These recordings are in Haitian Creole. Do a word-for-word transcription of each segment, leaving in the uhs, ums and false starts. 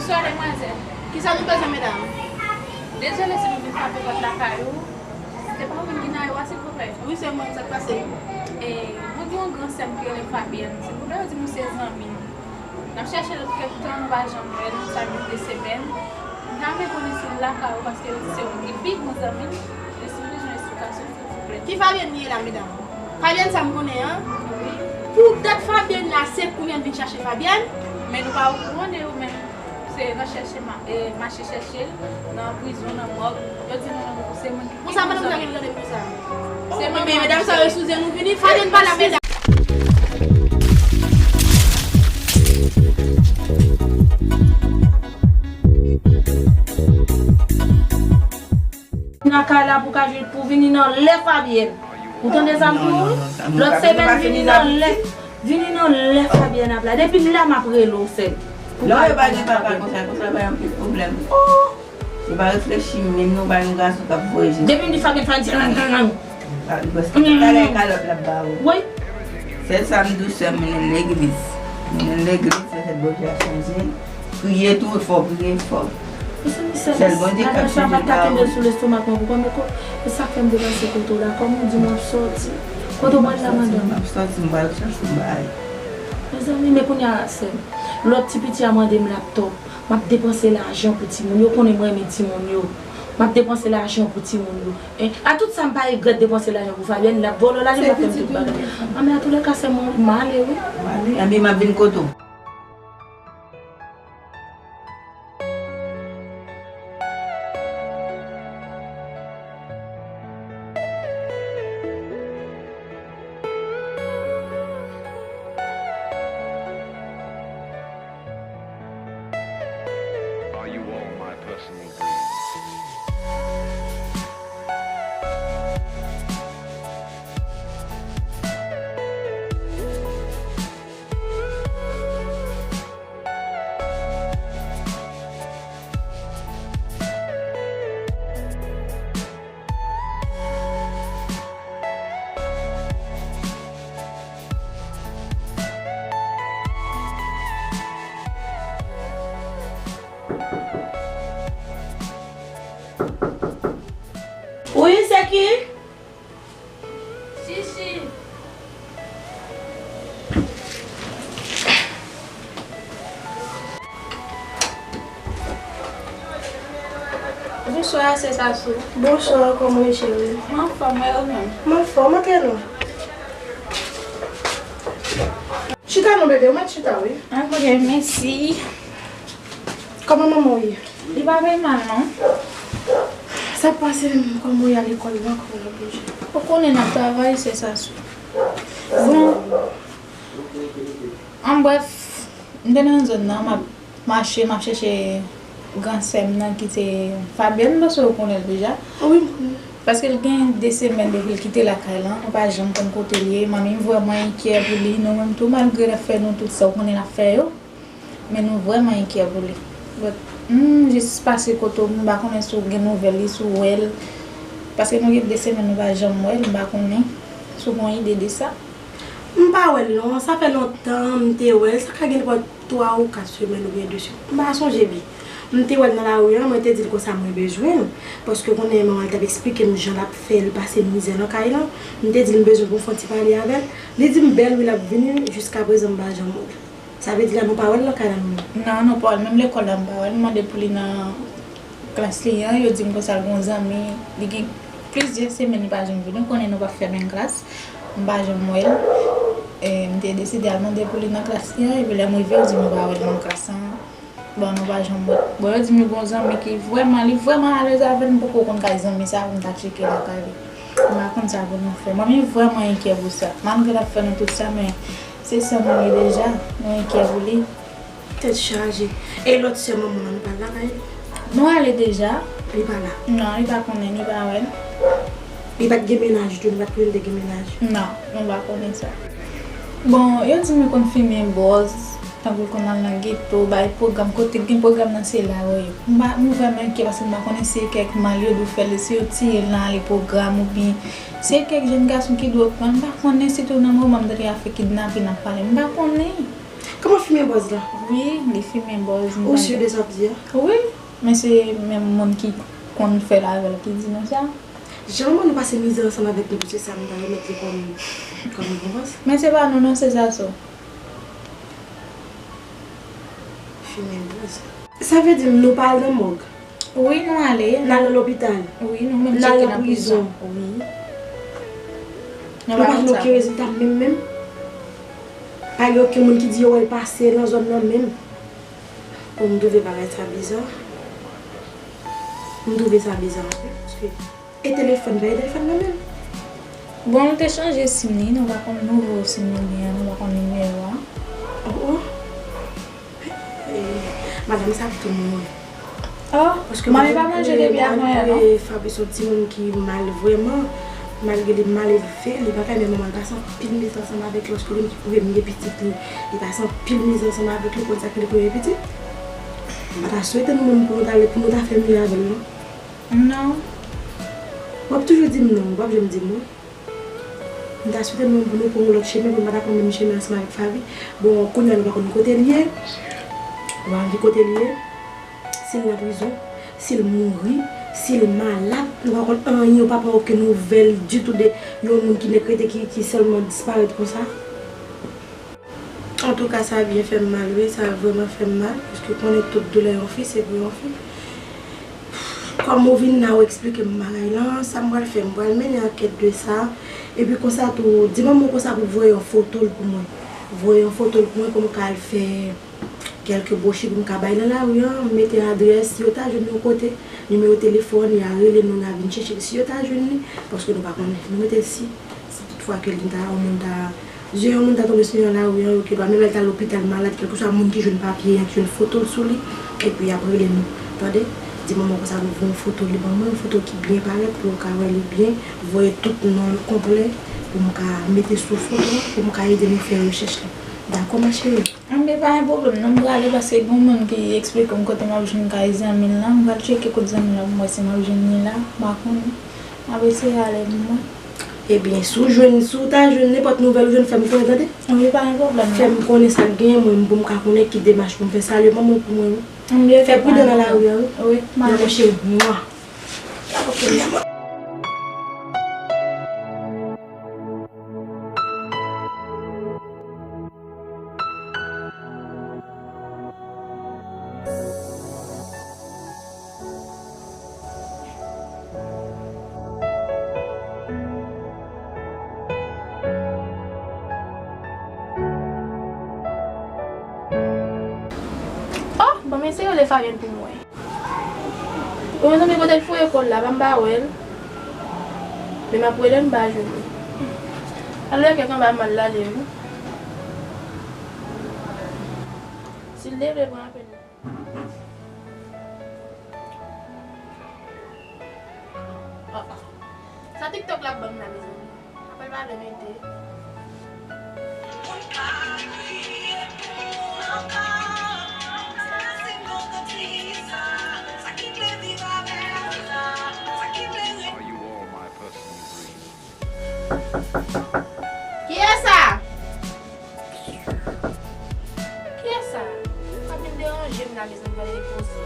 Bonswa demwazèl. Kisa nou bezwen medam? Dezole si nou vin frape pòt lakay ou. Se pa ou menm ki nan ero a silvouplè? Wi se mwen, sa k pase? E, mwen gen yon gran sè m ki rele Fabyèn. Silvouplè, yo di nou se zanmi m. N ap chèche l kèk tan, nou pa janm wè l, sa gen de semèn. M ta renmen konnen si l lakay ou paske yo di se ou ki pi bon zanmi l. E si w bezwen esplikasyon, silvouplè. Ki Fabyèn li ye la medam? Fabyèn sa m konnen an? Wi. Pou dat Fabyèn la, se kounye a n vin chache Fabyèn? Men nou pa okouran de ou menm. Se nan chèche ma- e, mache chèche l, nan prizon, nan mòg. Yo di nou se moun ki pi bon zanmi l. Konsa madanm sa gen gade pou sa. Se manman medam sa yo sou zen nou vini. Fabyèn pa la medam. Nan kay la pou ka jwe pou vini nan lè Fabyèn. Ou tande sa m di w? Lòt semèn vini nan lè. Vini nan lè Fabyèn ap la. Depi m la m ap rele w sèl. Lè yo ba gen papa konsa, konsa bay anpil pwoblèm. Oh! Yo pa reflechi menm non, ba yon gason k ap voye je. Depi m di Fabyèn, Fabyèn di nan nan nan. Talè kalòt l ap ba ou. Wi. Sèl sa m di w sè m mennen l legliz. Mennen l legliz, fè tèt Bondye a chanje. Priye tou, fò priye fò. Mezanmi, sèl Bondye k ap chanje pa ou. Kenbe sou lestomak mwen pou konbyen ko-, e sa k fè m deplase kote w la. Kòman w di m w ap sòti? Kote w pral la, madanm? M ap sòti, m pral chache yon bagay. Mezanmi, men kounye a, sè m, lòt ti piti a mande m laptòp. M ap depanse lajan pou timoun yo. Konnen m renmen timoun yo. M ap depanse lajan pou timoun yo. E, a tout sa, m pa regrèt depanse lajan pou Fabyèn. L ap vòlò lajan, l ap fè m tout bagay. A, men antoulèka, sè m, m ale, wi. M ale. Anben, m ap vin kote w. Are you all my personal greed? Wi, se ki? Chichi. Bonswa, sè Sasou. Bonswa, kòman w ye, cheri? M anfòm, e ou menm? M anfòm, antre non. Chita non, bebe, ou mèt chita, wi. Ok, mèsi. Kòman manman w ye? Li pa pi mal, non. Sa k pase menm, kòman w ye a lekòl la, kòman w bouje? Ou konnen n ap travay, sè Sasou. Bon, an brèf, m te nan zòn nan, m ap mache, m ap chèche gran sè m nan ki se Fabyèn, m panse ou konnen l deja. Wi, m konnen. Paske l gen de semèn depi l kite lakay lan, nou pa janm konn kote l ye. Manmi m vrèman enkyè pou li, nou menm tou, malgre l ap fè nou tout sa, ou konnen l ap fè yo. Men nou vrèman enkyè pou li. But, m jis pase kote w, m pa konnen si w gen nouvèl li, si w wè l. Paske nou gen de semèn nou pa janm wè l, m pa konnen si w gen yon ide de sa. M pa wè l non, sa fè lontan m te wè l, sa ka gen nenpòt twa ou kat semèn oubyen de semèn. M pa sonje byen. M te wè l nan lari an, mwen te di l konsa mwen bezwen l. Paske konnen manman l t ap eksplike m jan l ap fè l pase mizè nan kay lan. M te di l m bezwen pou m fè yon ti pale avè l. Li di m bèl wi l ap vini, jiskaprezan m pa janm wè l. Sa vle di la nou pa wè l nan kay la nou menm? Non, nou pa wè l. Menm lekòl la m pa wè l. M mande pou li nan klas li an, yo di m konsa l gen yon zanmi, li gen plizyè semèn li pa janm vini, ou konnen nou p ap fè menm klas, m pa janm wè l. E, m te deside al mande pou li nan klas li an, epi lè m rive, yo di m yo pa wè l nan klas lan. Bon, nou pa janm wè. Bon, yo di m li gen yon zanmi ki vrèman, li vrèman alèz avè l, m poko konn kay zanmi sa pou m ta tcheke lakay li. M pa konn sa pou nou fè. Manmi vrèman enkyè pou sa. Malgre l ap fè nou tout sa, men se sè nou ye deja, nou enkyè pou li. Tèt chaje. E lòt sè manman an, nou pa al lakay li? Nou ale deja. Li pa la? Non, li pa konnen, li pa wè l. Li pa t gen mennaj tou, nou pa t konnen l te gen mennaj? Non, nou pa konnen sa. Bon, yo di m li konn fimen bòz, tankou l konn al nan geto, bay pwogram, kote k gen pwogram nan se la yo ye. M pa, m vrèman enkyè paske m pa konnen si e kèk mal yo dwe fè l, si yo tiye l nan ale pwogram oubyen si e kèk jèn gason ki dwe pran l, m pa konnen, sitou nan moman m tande afè kidnapin ap pale, m pa konnen. Kòman fimen bòz la? Wi, li fimen bòz. Ou si de sa w ap di a? Wi, men se menm moun ki konn fè l avè l ki di nou sa. Jan manman nou pase mizè ansanm avèk nou, se sa m ta remèt li kòm, kòm rekonpans. Men se pa nou non, se Zaso. Fimen bòz. Sa vle di nou pa al nan mòg? Wi, nou ale. N al nan lopital? Wi, nou menm tcheke nan prizon. Wi. Nou pa jwenn okenn rezilta menm, menm? Pa gen okenn moun ki di yo wè l pase nan zòn nan menm? Bon, m twouve bagay sa biza. M twouve sa biza anpil, paske e telefòn, pa gen telefòn nan men l. Bon, nou te chanje sim li, nou pa konn nouvo sim li gen an, nou pa konn nimewo a. Oh, oh. Eh, madanm sa ap tou mouri. Oh, paske manmi pa manje depi avan yè, non? Fabrice se yon timoun ki mal vrèman, malgre li mal elve, li pa ka renmen manman l, li pase anpil mizè ansanm avèk li, paske li menm ki pou gen pitit li, li pase anpil mizè ansanm avèk li, konn sa k rele premye pitit. M pa ta swete nou menm pou nou ta, pou nou ta fè miye avè l, non. Non. W ap toujou di m non, w p ap janm di m wi. M ta swete nou pou nou pran yon lòt chemen, pou nou pa ta pran menm chemen ansanm avèk Faby. Bon, kounye a nou pa konn kote l ye. Nou pa konn ki kote l ye. Si l nan prizon, si l mouri, si l malad, nou pa konn anyen, nou pa pran okenn nouvèl ditou de yon moun ki nèk rete, ki, ki sèlman disparèt konsa. Antouka, sa byen fè m mal, wi, sa vrèman fè m mal, paske konnen tout doulè yon fi, se pou yon fi. Kòm ou vin la, ou eksplike m bagay lan, sa m pral fè, m pral mennen ankèt de sa, epi konsa tou, di manman w konsa pou voye yon foto l pou mwen. Voye yon foto l pou mwen pou m ka al fè kèlke bwochi pou m ka bay nan lari an, m mete adrès, si yo ta jwenn yon kote, nimewo telefòn, y a rele nou, n a vin chèche l, si yo ta jwenn li, paske nou pa konnen, nou mete l si, si toutfwa ke li ta, yon moun ta, je yon moun ta tonbe sou li nan lari an, yo gen dwa, menm lè l ta lopital malad, kèlkeswa moun ki jwenn papye an, ki jwenn foto l sou li, epi y ap rele nou, tande, di manman konsa pou voye yon foto li ban mwen, yon foto ki byen parèt, pou yo ka wè li byen, voye tout non l konplè, pou m ka mete sou foto an, pou m ka ede nou fè rechèch la. Dakò, ma chérie? Anben, pa gen pwoblèm non, m prale paske gen yon moun ki eksplike m kote m ap jwenn kay zanmi l lan, m pral tcheke kot zanmi l lan pou m wè si m ap jwenn li la, m pa konnen. M ap eseye ale pou mwen. Ebyen, si w jwenn, si w ta jwenn nenpòt nouvèl ou jwenn, fè m konnen, tande? Wi, pa gen pwoblèm non. Fè m konnen sa k genyen, mwen, pou m ka konnen ki demach pou m fè. Salye manman w pou mwen, wi. Anben, fè pridan nan lari a, wi. Wi, m ale. Dakò, cheri. Mwa. Ok. Oh, ban m eseye rele Fabienne pou m wè. Bon, mezanmi, kote l foure kò l la, pa m pa wè l. Men m ap rele l, m pa jwenn li. Alò, kèk anba mal l ale, wi. Si l te vle pran apèl. Oh, oh. Sa TikTok la ap ban m la, mezanmi. Apèl pa vle mete. Are you all my personal dreams? Kiyès sa? Kiyès sa? Sa vin deranje m la, mezanmi, gade li poze.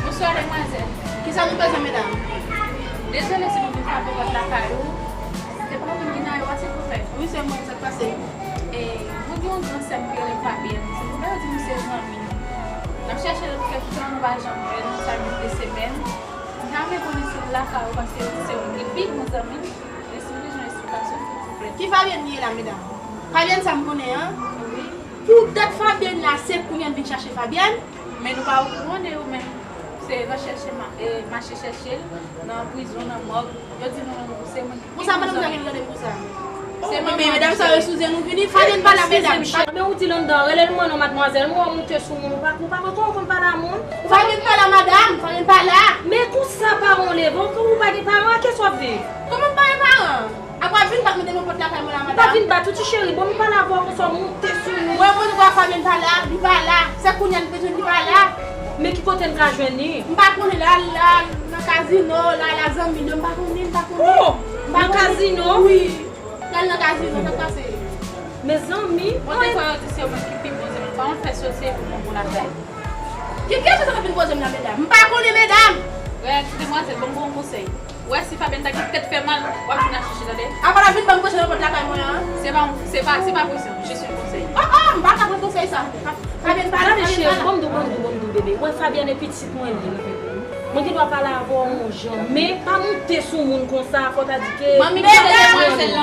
Bonswa, demwazèl. Kisa nou bezwen, medam? Dezole si nou vin frape pòt lakay ou. Se pa ou menm ki nan yo a, silvouplè? Wi, se mwen, sa k pase? E, nou gen yon gran sè m ki rele Fabienne. Silvouplè, yo di nou se zanmi nou. N ap chèche l kèk tan, nou pa janm wè l, sa gen de semèn. M ta renmen konnen si l lakay ou, paske se ou ki pi bon zanmi m. E si w bezwen esplikasyon, silvouplè. Ki Fabienne li ye la, medam? Fabienne sa m konnen an? Wi. Pou dat Fabienne la, se kounye a n vin chache Fabienne? Men nou pa okouran de ou menm. Se nan chèche ma-, e, mache chèche l, nan prizon, nan mòg. Yo di nou se moun ki pi bon zanmi. Pou sa madanm sa gen gade pou sa? Se manman. Men medam sa yo sou zye nou vini. Fabienne pa la, medam. Men ou di l anndan, rele l mwen non, madmwazèl. Mwen wè w moute sou moun, ou pa, ou pa konn, ou konn pale a moun. Fabienne pa la, madam. Fabienne pa la. Men konsa paran w leve, ou pa gen paran, a kiyès w ap viv? Kòman m pa gen paran? Apa vin bat mete nan pòt lakay mwen la, madam. M pa vin bat ou, ti cheri. Bon, nou pale avè w konsa, w moute sou nou. Mwen, mwen, nou wè Fabienne pa la, li pa la. Se kounye a n bezwen li pa la. Men ki kote n ka jwenn li? M pa konnen, la, la, nan kazino, la, la zanmi l yo, m pa konnen, m pa konnen. Oh! M pa konnen. Nan kazino? Wi. L al nan kazino, sa k pase? Mezanmi, mwen te kwè yo di se yo menm ki pi bon, se pa yon fè sosye pou bon pou lakay. Ki kesyon sa w ap vin poze m la, medam? M pa konnen, medam. Gad, ti demwazèl, ban m ba w yon konsèy. Ou wè, si Fabienne ta gen tèt fè mal, w ap vin nan chichi, tande? Apa w ap vin ban m presyon nan pòt lakay mwen an? Se pa, se pa, se pa presyon, jis yon konsèy. Oh, oh, m pa ka pran konsèy sa. Fabienne pa la, Fabienne pa la. Gade, cheri, ban m di w, ban m di w, ban m di w, bebe. Wè, Fabienne e pitit mwen li. Mwen gen dwa pale avè w yon jan, men pa moute sou moun konsa, fò w ta di ke... Manmi, medam,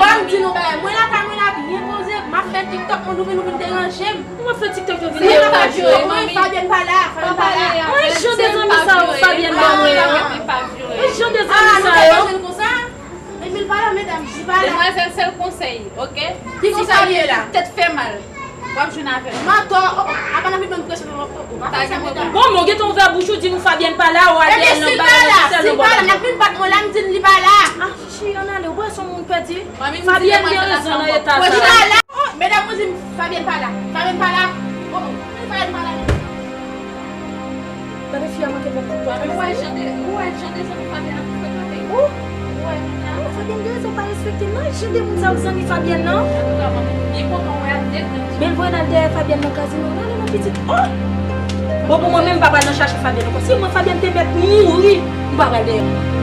ban m di nou bagay. Mwen lakay mwen la byen poze, m ap fè TikTok, moun nou vin, nou vin deranje m. Ou ap fè TikTok yo vin deranje w? Mwen, Fabienne pa la, Fabienne pa la. Mwen, jan de zanmi sa yo Fabienne ban mwen an. Mwen, jan de zanmi sa yo. Emil pa la, medam, di pa la. Demwazèl, sèl konsèy, oke? Ki konsèy li ye la? Tèt fè mal. W ap jwenn avè l. Mantò, oh, apa n ap vin ban m presyon nan mwen, oh, oh, pa fè sa, medam. Bon, men w gentan ouvè bouch ou di nou Fabienne pa la, ou al dèyè l nan bagay nan sèl nan bagay. Ebyen, si l pa la, si l pa la, n ap vin bat mwen la, m di l li pa la. Ah, fi, ann ale, w wè se yon moun pèdi. Fabienne gen rezon nan eta sa. Li pa la. Oh, medam, mwen di m, Fabienne pa la. Fabienne pa la. Oh, oh, Fabienne pa la. Gade fi a manke pran kout pwa. Ou wè jan de, ou wè jan de zanmi Fabienne ap frekante. Ou wè moun nan. Oh, Fabienne gen rezon pa respekte m nan. Jan de moun sa yo zanmi Fabienne nan. Antouka, mwen menm, m byen kontan wè a de gran. Men l voye n al dèyè Fabienne nan kazino. N ale non pitit. Oh! Bon, pou mwen menm, m pa pral nan chache Fabienne ankò. Si mwen Fabienne te mèt mouri, m pa pral dèyè.